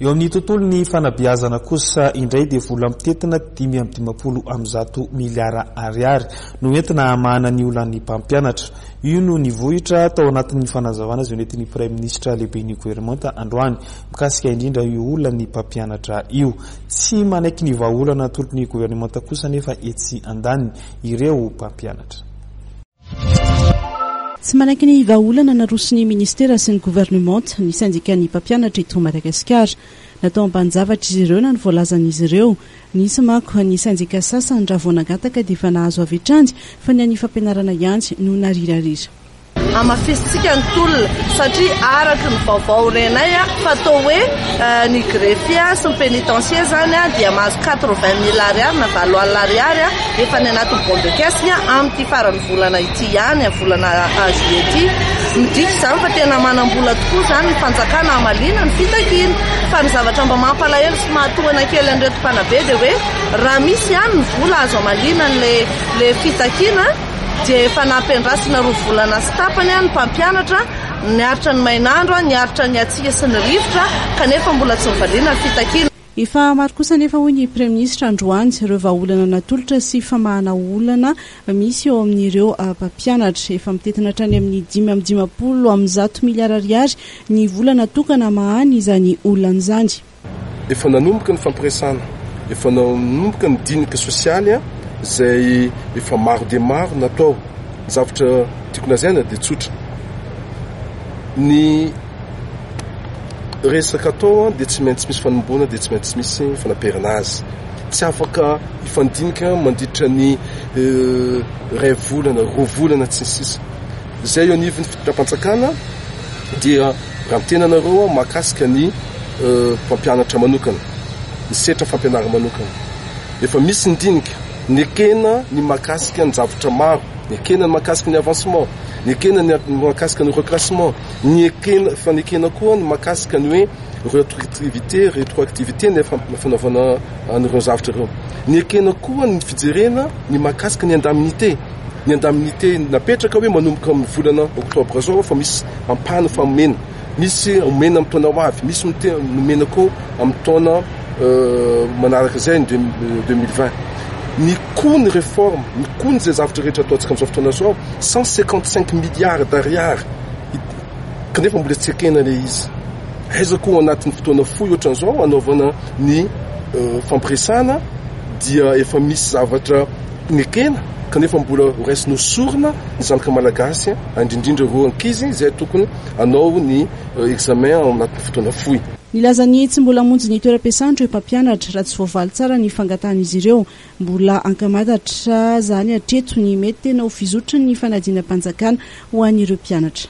Eo amin'ny tontolon'ny fanabeazana kosa indray dia vola mitentina 155 miliara ariary no entina hamahana ny olan'ny mpampianatra. Io no nivohitra tao anatin'ny fanazavana izay nentin'ny Praiminisitra lehiben'ny governemanta androany mikasika indrindra io olan'ny mpampianatra io. Tsy manaiky ny vahaolana atolotry ny governemanta kosa anefa etsy andaniny ireo mpampianatra. Tsy manaiky ny vahaolana naroson'ny minisitera sy ny governemanta ny sendikan'ny mpampianatra eto Madagasikara. Natao ambanin-javatra izy ireo na ny voalazan'izy ireo. Nisy manko ny sendika sasany raha vao nangataka dia efa nahazo avy hatrany fa ny an'ny fampianarana ihany no narirarira. Hamafisintsika ny tolona satria araka ny vaovao renay fa toa hoe ny greffier sy ny pénitencier izany dia mahazo 80 mille ariary na 80 alina ariary efa any anatin'ny bon de caisse-ny amin'ity faran'ny volana ity ihany, amin'ny volana juillet ity. Midika izany fa tena manam-bola tokoa izany ny fanjakana hamaliana ny fitakiana. Fa ny zavatra mba mampalahelo sy mahatohina kely an'ireto mpanabe dia hoe raha misy ihany ny vola azo hamaliana an'ilay fitakiana dia efa nampiandrasina roa volana sy tapany ny mpampianatra, niaritra ny main'andro, niaritra ny hatsiaka sy ny rivotra kanefa mbola tsy novaliana ny fitakiana. Efa maro kosa anefa hoy ny Praiminisitra androany ireo vahaolana natolotra sy famahana olana misy eo amin'ireo mpampianatra. Efa mitentina hatrany amin'ny 155 miliara ariary ny vola natokana hamahana izany olana izany. Efa nanomboka ny fampiresahana, efa nanomboka ny dinika sosialy izay efa maro dia maro natao. Ny zavatra tiako lazaina dia tsotra, ny resaka atao dia tsy maintsy misy fanomboana dia tsy maintsy misy fanaperana azy. Tsy afaka hifandinika mandritra ny iray volana, roa volana sy ny sisa. Izay eo anivon'ny fitondram-panjakana dia raha miteny anareo aho mahakasika ny mpampianatra manokana, ny setra fampianarana manokana. Efa misy ny dinika, nekena ny mahakasika ny zavatra maro, nekena ny mahakasika ny avancement, nekena ny mahakasika ny reclassement, Niekena, fa nekena koa ny mahakasika ny hoe retroactivité, rétroactivité ny fanaovana an'ireo zavatra ireo. Nekena koa ny fijerena ny mahakasika ny indemnité. Ny indemnité napetraka hoe manomboka amin'ny volana octobre zao fa misy ampahany fa omena. Misy omena amin'ny taona ho avy, misy nomena koa amin'ny taona manaraka izay ny 2020. Ny coût ny réforme, ny coût ny izay zavatra rehetra ataontsika amin'izao fotoana izao, 155 milliards d'ariary. Kanefa mbola tsy ekena ilay izy. Aiza koa ao anatin'ny fotoana fohy ohatran'izao hanaovana ny fampiresahana dia efa misy zavatra nekena kanefa mbola ho raisina ho sorona ny zanaka malagasy, indrindrindra ireo ankizy izay tokony hanao ny examen ao anatin'ny fotoana fohy. Nilaza ny tsy mbola hamonjy ny toeram-piasany ireo mpampianatra raha tsy voavaly tsara ny fangatahan'izy ireo. Mbola ankamatatra izany hatreto ny mety tena ho fizotry ny fanadinam-panjakana ho an'ireo mpianatra.